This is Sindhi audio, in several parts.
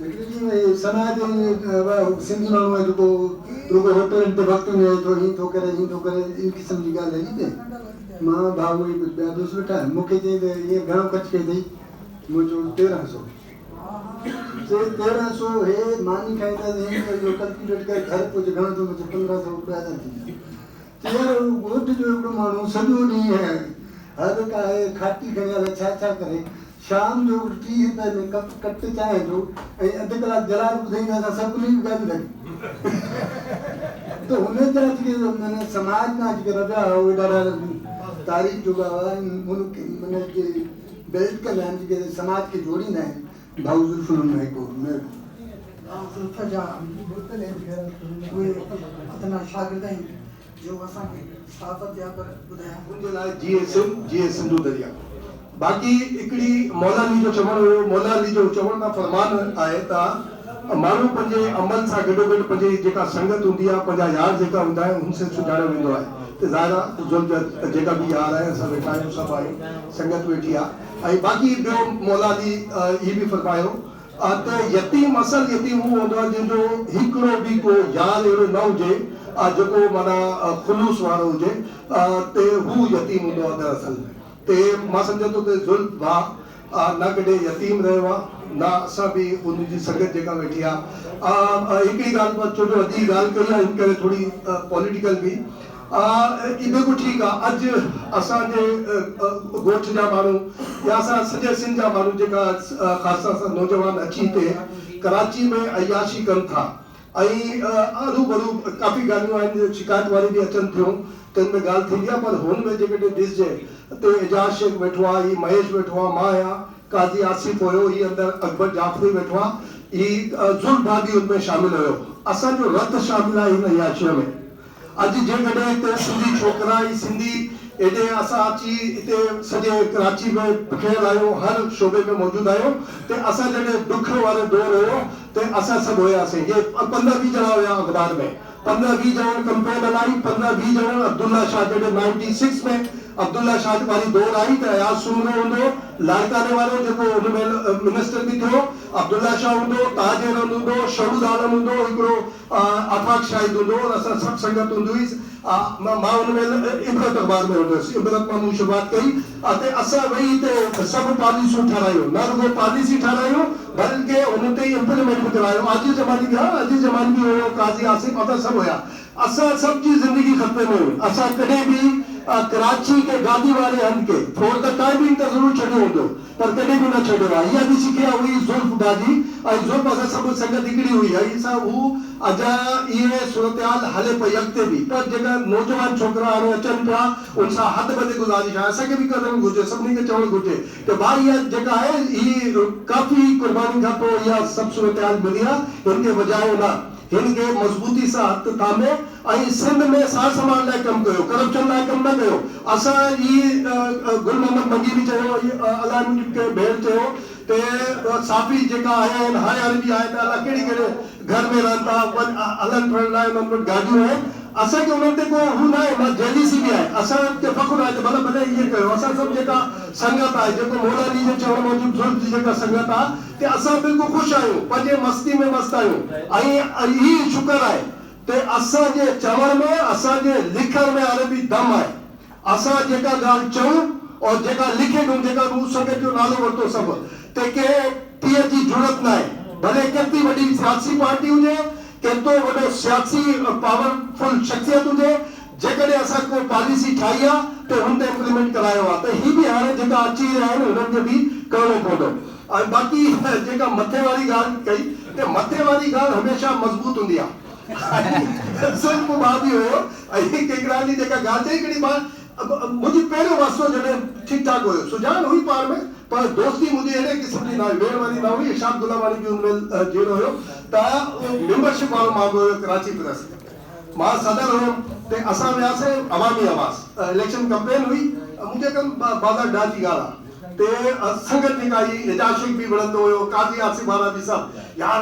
هڪڙي ڏينهن هي ثناء تي سنڌي ماڻهو آهي جيڪو رڳو هوٽلن تي وقت وڃائي ٿو هين ٿو ڪري هين ٿو ڪري ان قسم جي ڳالهه هلي پئي. مان ڀائو ۽ ڪجهه ٻيا دوست ويٺا آهن. مون کي چيائين ته هينئر گهڻو خرچ ڪيو اٿئي؟ مون چيو 13 سو. چي 13 سو هي ماني کائينداسين هين ڪري اهو ڪلڪيوليٽ ڪري گهر پهچي گهڻو ٿيو؟ مون چيو 15 سو 2000 ٿي ويا. چي يار اهو ڳوٺ جو هڪڙو ماڻهو سڄو ڏينهن هر ڪاهي کاٽي کڻي الائي ڇا ڇا ڪري شام جو هڪڙو 30 رپئي ۾ ڪپ ڪٽ چانهه جو ۽ اڌ ڪلاڪ جلال ٻڌائيندو اسان سڀ انهي جون ڳالهيون لڳي ته هن جا جيڪي معنيٰ سماج مان جيڪي رويا هئا اهي ڏاڍا تعريف جوڳا هئا ۽ معنيٰ جيڪي بيلٽ ڪندا آهن جيڪي سماج کي جوڙيندا آهن ڀائو زلف انهن مان هڪ هو. مهرباني. ڀائو زلف جا اهي ادنيٰ شاگرد آهن جو اسان کي صحافت جا پر ٻڌايا. ان جي لاء جيئي سنڌ جيئي سنڌو درياء. باقي هڪڙي مولا علي جو چوڻ هيو، مولا علي جو چوڻ نه فرمان آهي ته ماڻهو پنهنجي عمل سان گڏوگڏ پنهنجي جيڪا سنگت هوندي آهي پنهنجا يار جيڪا هوندا آهن هن سين سڃاڻيو ويندو آهي ته ظاهر آهي ذوالجد جيڪا به يار آهي اسان ويٺا آهيون سڀ آهيون سنگت ويٺي آهي ۽ باقي ٻيو مولا علي هي به فرمايو ته يتيم اصل يتيم اهو هوندو آهي جنهن جو هڪڙو به ڪو يار اهڙو نه هجي جيڪو معنيٰ خلوص وارو هجي ته هو يتيم هوندو آهي دراصل ته مان سمجهان ٿو ته زلف ڀاء نه ڪڏهن يتيم رهيو آهي نه اسان به ان جي سنگت جيڪا ويٺي آهي هڪڙي ڳالهه مان ڇو جو اڄ هي ڳالهه ڪئي آهي ان ڪري ٿوري پوليٽيڪل به اي بلڪل ٺيڪ آ اڄ اسان جي ڳوٺ جا ماڻهو يا اسان سڄي سنڌ جا ماڻهو جيڪا خاص طرح سان نوجوان اچي هتي ڪراچي ۾ عياشي ڪن ٿا ۽ ارو ڀرو ڪافي ڳالهيون آهن شڪايت واري به اچن ٿيون تن ۾ ڳالهه ٿيندي آ پر هن ۾ جيڪڏهن ڏسجي ته اعجاز شيخ ويٺو آ هي مهيش ويٺو آ مان آهيان قاضي آصف هيو هي اندر اڪبر جعفري ويٺو آ هي ذوالفقار به ان ۾ شامل هيو اسان جو رت شامل آهي هن عياشيء ۾. اڄ جيڪڏهن هتي سنڌي ڇوڪرا ۽ سنڌي ايڏي اسان اچي هتي سڄي ڪراچي ۾ پکڙيل آهيون هر شعبي ۾ موجود آهيون ته اسان جڏهن ڏک وارو دور هيو ته اسان سڀ هياسين جي 15 20 ڄڻا هيا اخبار ۾ 15 20 ڄڻن ڪمپين هلائي 15 20 ڄڻن عبدالله شاهه جڏهن نائنٽي سڪس ۾ عبدالله شاهه واري دور آئي ته اياز سومرو هوندو هو لاڙڪاڻي وارو جيڪو ان مهل منسٽر به ٿيو عبدالله شاهه هوندو هو تاج احمد هوندو هو شهود عالم هوندو هو هڪڙو آفاق شاهد هوندو هو اور اسان سڀ سنگت هوندي هئي مان ان مهل عبرت اخبار ۾ هوندو هيس عبرت مان مون شروعات ڪئي اتي اسان ويهي هتي سڀ پاليسيون ٺهرايون نه رڳو پاليسي ٺهرايون بلڪه ان تي امپليمينٽ به ڪرايو عاجز جمالي به ها عاجز جمالي به هيو قاضي آصف اسان سڀ هيا اسان سڀ جي زندگي خطري ۾ هئي اسان ڪڏهن به ڪراچي کي گادي واري هنڌ کي فور the time being ته ضرور ڇڏيو هوندو پر ڪڏهن به نه ڇڏيو آهي. اها به سکيا هئي زلف باجي ۽ زلف اسان سڀ سنگت هڪڙي هئي ۽ اسان هو اجا اهي صورتحال هلي پئي اڳتي به پر جيڪا نوجوان ڇوڪرا هاڻي اچن پيا ان سان هٿ ٻڌي گذارش آهي اسان کي به ڪرڻ گهرجي سڀني کي چوڻ گهرجي ته ڀاء اها جيڪا آهي هي ڪافي قرباني کان پوء اها سڀ صورتحال ملي آهي هن کي وڄايو نه. هن کي مضبوطي سان هٿ ٿامي ۽ سنڌ ۾ سار سنڀال لاء ڪم ڪيو، ڪرپشن لاء ڪم نه ڪيو. اسان جي گل محمد منگي به چيو ۽ الائي منهنجي ڪنهن ڀيڻ چيو ته صحافي جيڪا آيا آهن هاڻي هاڻي به آيا ته الائي ڪهڙي ڪهڙي گهر ۾ رهن ٿا، هلڻ ڦرڻ لاء انهن وٽ گاڏيون آهن. اسان کي انهن تي ڪو هو ناهي نه جيليسي به آهي. اسان کي فخر آهي ته ڀلا ڀلي ائين ڪيو. اسان سڀ جيڪا سنگت آهي جيڪو مولا علي جي چوڻ موجب زلف جي جيڪا سنگت آهي، ته اسان بلڪل خوش آهيون، پنهنجي مستي ۾ مست آهيون ۽ هي شڪر آهي ته اسان جي چوڻ ۾ اسان جي لکڻ ۾ هاڻي به دم آهي. اسان جيڪا ڳالهه چئون اور جيڪا لکي ڏيون، جيڪا مون سنگت جو نالو ورتو سڀ ته ڪنهن پيء جي جرئت ناهي، ڀلي ڪيتري وڏي سياسي پارٽي هجي، ڪيترو وڏو سياسي پاور فل شخصيت هجي، جيڪڏهن اسان ڪو پاليسي ٺاهي آ ته هن تي امپليمينٽ ڪرايو آ ته هي به هاڻي جيڪا اچي رهيا آهن هنن کي به ڪرڻو پوندو ۽ باقي جيڪا مٿي واري ڳالهه ڪئي ته مٿي واري ڳالهه هميشه مضبوط هوندي آ ۽ ظلم مان به هيو ۽ ڪيڪڙاني جيڪا ڳالهه چئي هڪڙي مان منهنجي پهريون واسطو جڏهن ٺيڪ ٺاڪ هيو سجاڻ هئي پاڻ ۾ پر دوستي منهنجي اهڙي قسم جي نه هئي ويڙهه واري نه هئي ارشاد غلاماڻي به ان مهل جهڙو هيو ته ميمبرشپ وارو معاملو هيو ڪراچي پريس ۾. مان صدر هيم ته اسان وياسين عوامي آواز اليڪشن ڪمپين هئي منهنجي ڪم بازار ڊاهه جي ڳالهه آ ته سنگت جيڪا هئي اعجاز شيخ به وڙهندو هيو قاضي آصف وارا به سڀ يار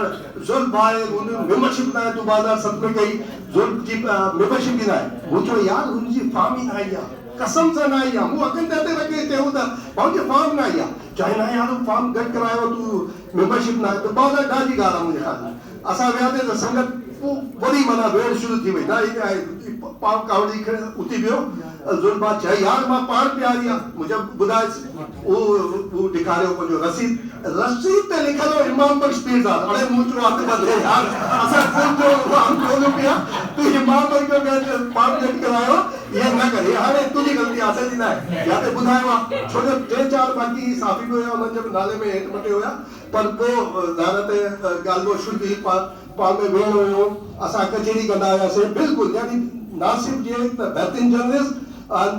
زلف آهي هن ميمبرشپ ناهي تون 2007 ۾ ڪئي زلف جي ميمبرشپ به ناهي مون چيو يار هن جي فارم ئي نه آئي آ قسم سان نه آئي آ مون اکين تي هٿ رکي چيو ته ڀائو جي فارم نه آئي آ چيائين نه يار فارم گڏ ڪرايو تون. ميمبرشپ ناهي ته 2010 جي ڳالهه آهي منهنجي خيال ۾ اسان وياسين ته سنگت پوء وري معنيٰ ويڙهه شروع ٿي وئي نه هتي آهي پاڻ ڪاوڙجي اٿي پيو زلفا چئي يار مان پاڻ پياري آ مون چيو ٻڌائيس اهو اهو ڏيکاريو پنهنجو رسيد رسيد تي لکيل هو امام بخش پيرزاد اڙي مون چيو هٿ ٻڌي يار اسان زلف جو عام ٽولو پيا تون امام بخش جو پاڻ گڏ ڪرايو ائين نه ڪر هي هاڻي تنهنجي غلطي آ اسان جي ناهي يا ته ٻڌايو آ ڇو جو ٽي چار باقي صحافي به هيا انهن جي به نالي ۾ هيٺ مٿي هيا پر پوء ظاهر ته ڳالهه ٻولهه شروع ٿي پاڻ ۾ ويهڻ هيو اسان ڪچهري ڪندا هياسين بلڪل يعني ناصف جي ته بهترين جرنلسٽ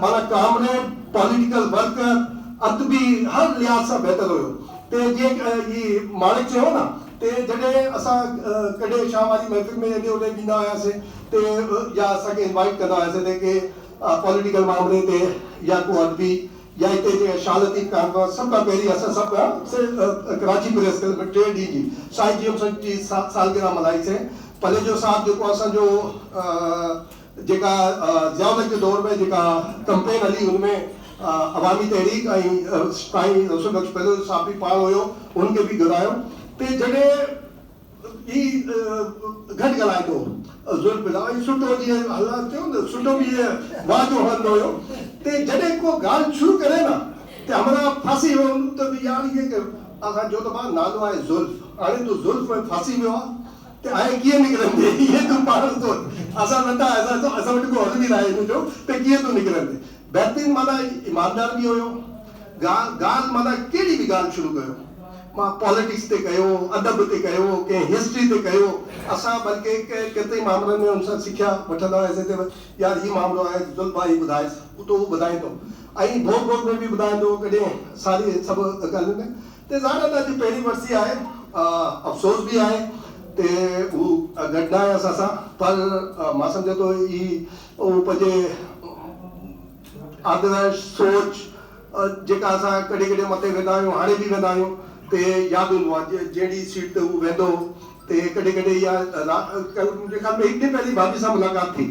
معنيٰ ڪامريڊ پوليٽيڪل ورڪر ادبي هر لحاظ سان بهتر هيو ته جيئن هي ماڻڪ چيو نه ته جڏهن اسان ڪڏهن شاهه واري محفل ۾ هيڏي هوڏي ويندا هياسين ته يا اسان کي انوائيٽ ڪندا هياسين ته ڪي پوليٽيڪل مامري تي يا ڪو ادبي يا هتي جيڪا شاهه لطيف ڪانفرنس سڀ کان پهرين اسان سڀ ڪراچي پريس ڪلب ۾ ٽي ڏينهن جي سائين جي ايم سيد جي سالگرهه ملهائي سين. پليجو صاحب جيڪو اسان جو جيڪا ضياء الحق جي دور ۾ جيڪا ڪمپين هلي ان ۾ عوامي تحريڪ ۽ سائين رسول بخش پليجو صاحب به پاڻ هيو ان کي به گهرايو ته جڏهن هي گهٽ ڳالهائيندو هو زلف بلا ۽ سٺو جيئن الله چيو نه سٺو به ائين واهه جو هڻندو هيو ته جڏهن ڪو ڳالهه شروع ڪري نه ته همراهه ڦاسي ويو ته به يار هي اسان چيو ته ڀاء نالو آهي زلف هاڻي تون زلف ۾ ڦاسي ويو آهي ته هاڻي ڪيئن نڪرندين هي تون پاڻ سوچ اسان نه ٿا اسان وٽ ڪو حل به ناهي هن جو ته ڪيئن تون نڪرندين بهترين معنيٰ ايماندار به هيو ڳالهه معنيٰ ڪهڙي به ڳالهه شروع ڪيو مان پاليٽڪس تي ڪيو، ادب تي ڪيو، ڪنهن هسٽري تي ڪيو، اسان بلڪه ڪيترن ئي مامرن ۾ ان سان سکيا وٺندا هياسين ته يار هي مامرو آهي ذوالف ڀائي ٻڌائيس ته هو ٻڌائيندو ۽ ڀوڳ ڀوڳ ۾ به ٻڌائيندو هو ڪڏهن ساري سڀ ڳالهين ۾ ته ظاهر آهي ته اڄ پهرين ورسي آهي افسوس به آهي ته هو گڏ ناهي اسان سان پر مان سمجهان ٿو هي هو پنهنجي آدرش سوچ جيڪا اسان ڪڏهن ڪڏهن مٿي ويندا آهيون هاڻي به ويندا آهيون ته ياد هوندو آهي جهڙي سيٽ تي هو ويندو هو ته ڪڏهن ڪڏهن اها منهنجي خيال ۾ هڪ ڏينهن پهرين ڀاڀي سان ملاقات ٿي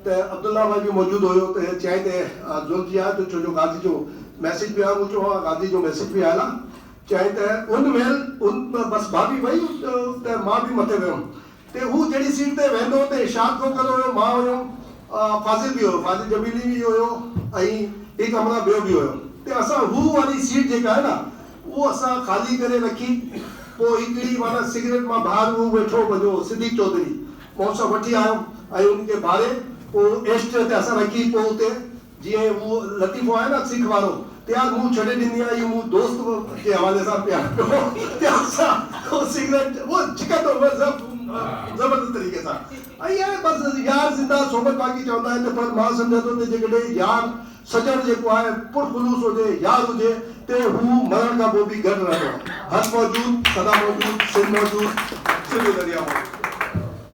ته عبدالله ڀائي به موجود هيو ته چيائين ته زلف جي آهي ڇو جو غازي جو ميسيج به آيو مون چيو ها غازي جو ميسيج به آيل آهي چيائين ته ان مهل ان بس ڀاڀي وئي ته مان به مٿي ويم تي هو جهڙي سيٽ تي ويهندو هو ته ارشاد کوکر هيو، مان هيم، فاضل به هيو، فاضل جميلي به هيو ۽ هڪ همراهه ٻيو به هيو ته اسان هو واري سيٽ جيڪا آهي نه اهو اسان خالي ڪري رکي پوء هڪڙي معنيٰ سگريٽ مان ٻاهر هو ويٺو هو پنهنجو صديق چوڌري مان ان سان وٺي آيم ۽ ان کي ٻاري پوء ايسٽري تي اسان رکي پوء اتي جيئن هو لطيفو آهي نه سک وارو ته يار مون ڇڏي ڏني آهي اهو مون دوست جي حوالي سان پيار ڪيو ته اسان هو سگريٽ هو ڇڪندو هو زبردست طريقي سان ۽ ائين بس يار زنده صحبت باقي چوندا آهن ته پر مان سمجهان ٿو ته جيڪڏهن يار سڄڻ جيڪو آهي پرخلوص هجي يار هجي ته هو مرڻ کان پوء به گڏ رهندو آهي حق موجود سدا موجود سنڌ موجود سنڌو درياء موجود.